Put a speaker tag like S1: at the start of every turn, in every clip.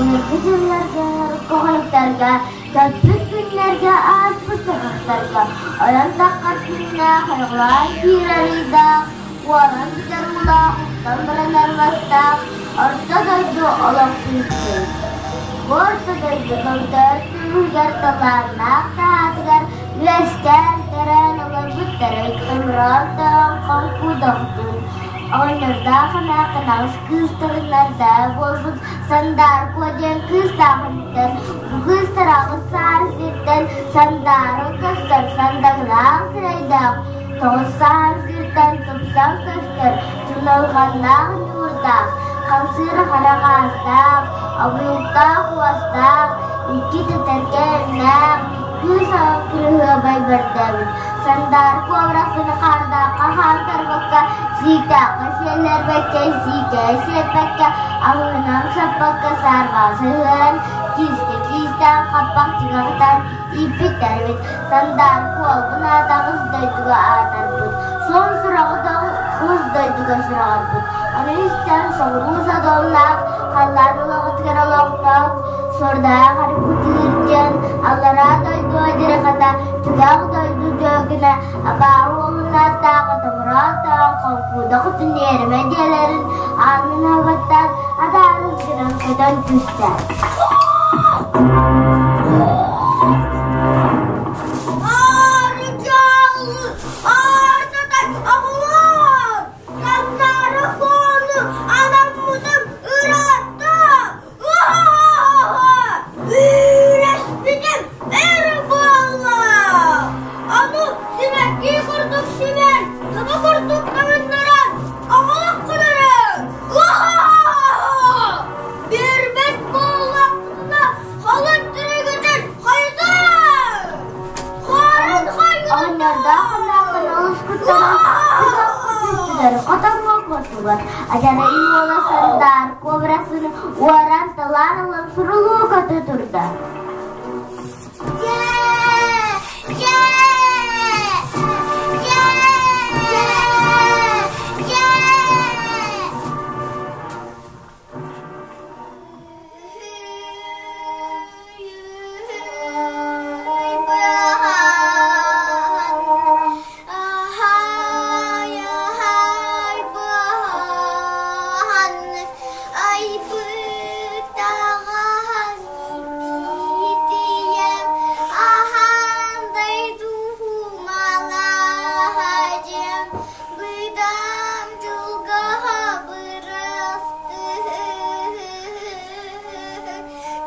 S1: Былыргы дьылларга, хоһойтарга, көппүт күннэргэ, ааспыт саҕахтарга, ойон таххар күннээх, ойоҕолоон киирэр ыйдаах, уолан бүтэр уулаах, устан баранар мастаах, орто дойду олох күүстээх. Бу орто дойду томтойор түмүгэр талааннаах таһаатыгар үөскээн, төрөөн олорбуттары тымыран тоҥ хоҥкудохтун, оҕонньордоох эмээххин аҕыс кыыстарыннарда буолбут Сандааркуо диэн кыыстаах эбиттэр. Бу кыыстар аҕыс саар сиртэн Сандаара көстөр, сандаҥнаах сирэйдээх, тоҕус саар сиртэн тупсан көстөр, туналҕаннаах ньуурдаах, хамсыыр харах аастаах, обуйуктаах уостаах, икки тэтэркээннээх, кыыс кырыһыабай бэрдээбит. Сандааркуо абырахсыны хаардаахха хаамтарбакка, сииктээххэ сиэллэрбэккэ, сиикэйэ сиэппэккэ, аһыынан саппакка саарбаҕа сыһыаран, киискэ киистээн хаппах чыгаҕытан ииппиттэр эбит. Сандааркуо албын аата аҕыс дойдуга аатырбыт, суон сураҕы да хос дойдуга сураҕырбыт. Ону истэн соҕуруу содуллаах, халлаан улаҕатыгар олохтоох Суордаах Аргутыыр диэн аллараа дойду адьырҕата, түгэх дойду дьүөгүнэ абааһы уолунааттаах отомураатаах хоҥкууда хотун иэримэ дьиэлэрин аанын аһабаттаан адаарыс гынан көтөн түстэ.
S2: Сандары фону анаммытым ыраатта! Үүрэспитим эр буолла! Ону сибэкки курдук симэн, таба курдук таҥыннаран, оҕолох гынары! Биэрбэт буоллахпытына, халын тиригитин хайытар! Хаарын
S1: Оҕонньордоох эмээххин олус куттанан түстүлэр, хотоҥҥо куоттулар. Адьарай уола Сандаар кобрасын уоран талаан ылан сурулуу көтө турда.
S2: Быдам дьылгаһа бырастыы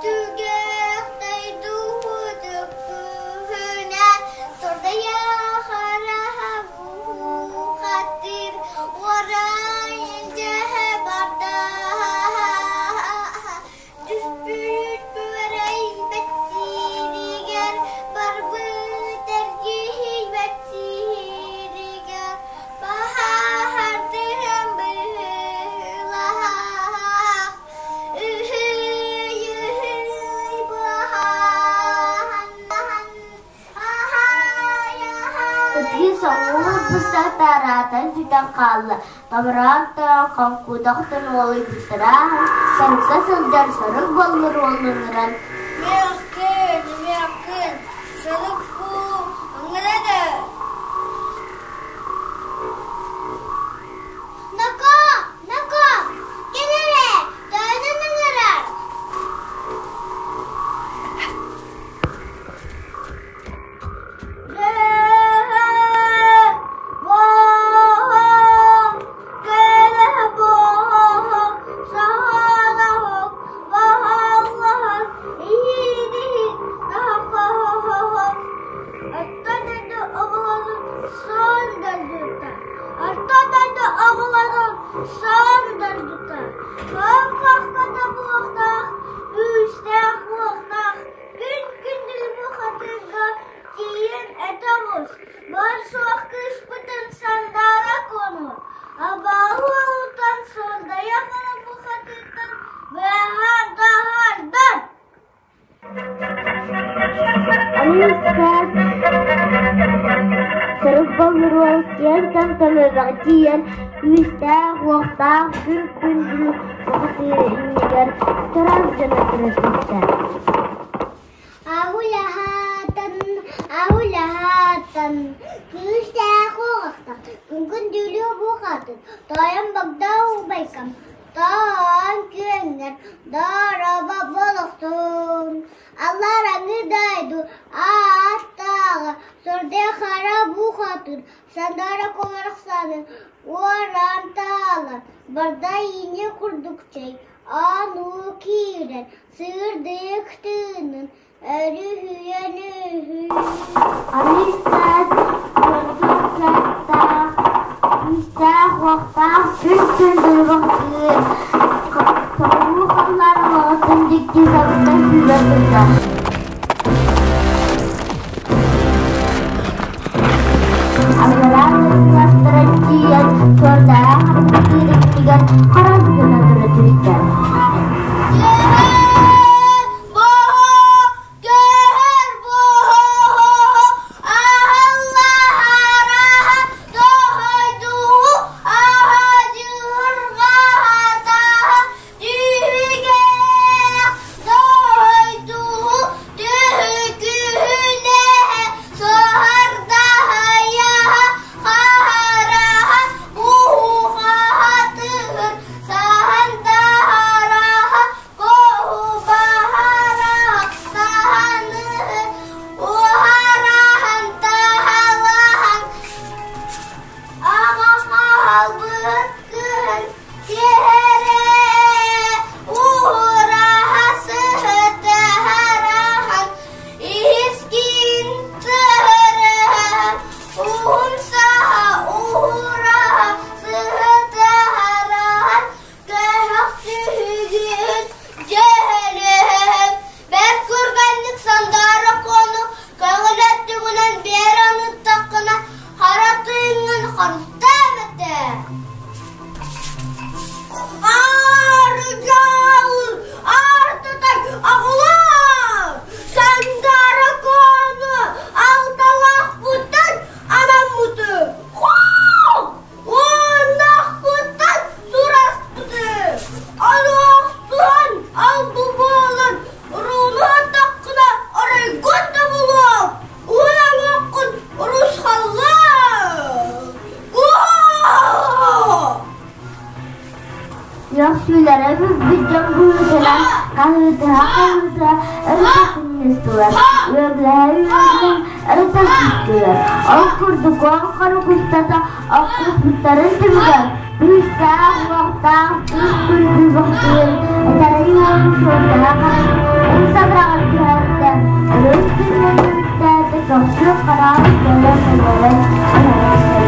S2: Түгэхтэй дуу түккүһүнэн Сордайа хараһа буухаттыр Уорайын дьэһэ барда Түспүт күөрэйбэт сиригэр Барбыт эргийбэт сиригэр Баһаардыһан быһыылаах Үһүй, үһүй, баһаан
S1: Ытыы соҕуруу быстатараатан сүтэн хаалла, Томороон тойон хоҥкуутахтан уолуйбуттара сорукка сылдьар сорук боллур уоллуннаран
S2: Миэххин, миэххин, сорук бу ыҥырады. Ноко, ноко, кэл эрэ, тойонун ыҥырар. Күүстээх-уохтаах Күн күндүл бухатыырга тиийэн этэ оҕус, бар-суох кыыспытын Сандаара Куону, абааһы уолуттан Суордайа Хара бухатыыртан быыһаан-таһаардан!
S1: Аны истээн, сорук боллуруол киэҥ томтомуоҕа тиийэн. Күүстээх-уохтаах күн-күн бухатыыр иннигэр чараас дьоно тура түстэ.
S2: Аһулаһаатан, аһулаһаатан, күүстээх уоҕахтах, күн күндүлүө буохаатын, тойон богдоо убайкам, тоон күөҥҥэр, дорообо болохтун. Аллараҥы дойду ааттааҕа, сордоох хара бухатыр, Сандаара куоларахсааны уоран таалан, барда иинэ курдук чэй, аан уу киирэн, сыырдык тыынын, өрүһүйэн үһү.
S1: Арыыстаах, кырдьыктаах, күүстээх-уохтаах күн-күн дойҕохтуур, соҕуруу халлаан олоҕуттан дьикти сабыттан сүүрэ турда. Аллараа дойдуластара тиийэн, суордаах харбытыыр иннигэр харах гына тура түстэ.
S2: Аҕа хаалбыт кыһын Киһирэ уураһа сыһытыһараһан, иһискин тыһырыһан, уһун саһа уһураһа сыһытыһараһан, көһөх түһүгүн дьөһөлөһөн, бэрт курганнык сандаара куону көҥүл өттүгүнэн биэр аныттаххына, хара тыыҥҥын харыстаам этэ. Аарыдьаалы аартытар аҕылар! Сандаара Куону алталаахпыттан анаммыты хоок! Уоннаахпыттан сураспыты! Ануохсуһан албы буолан уруулуһаттаххына оройгун да булуом! Уһун урусхаллаа!
S1: Үөхсүүлэрэ бүппүт дьон быһыытынан хаһыытыһа-хаһыытыһа өрүтэ сынньыстылар, үөгүлэһэ-үөгүлэһэ өрүтэ сүүстүлэр. Ол курдук уон хонук устата охсуспуттарын түмүгэр күүстээх-уохтаах күн бохтуйан этэрэй уолу суордаһа харан умса быраҕан түһэрдэ, өрүс күнүн түмүктээтэ көхсү хараал буолан өлөрөн түһэрэн кэбистэ.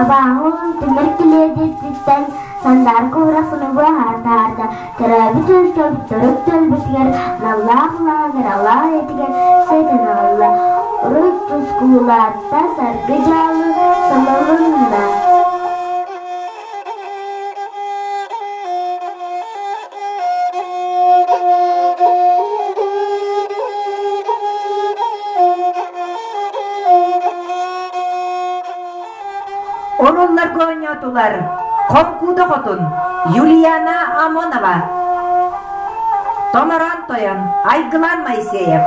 S1: Абааһы тимир килиэдиттэн Сандаар куурахсыны быһаартаарда, төрөөбүт өлкөм төрүт тылбытыгар наллаах лааҕыралаах этигэр сэтин ылла, урут тускулаатта саргы дьаалы самылынна.
S3: Оруолларга оонньоотулар Хоҥкууда Хотун, Юлиана Амонова, Томороон Тойон, Айгылан Моисеев,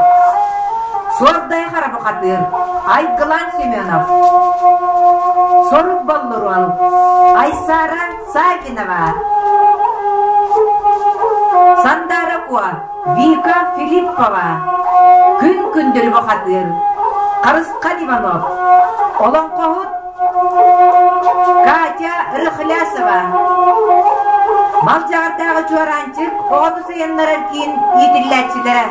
S3: Суордай Харабухатыыр, Айгылан Семенов, Сорук Боллуруол, Айсара Саввинова, Сандара Куо, Вика Филиппова, Күн Күндүл Бухатыыр, Харысхан Иванов, Олоҥхоһут Катя Рыхлясова, Малдьаҕардааҕы Чуораанчык оҕону сайыннарар киин иитиллээччилэрэ.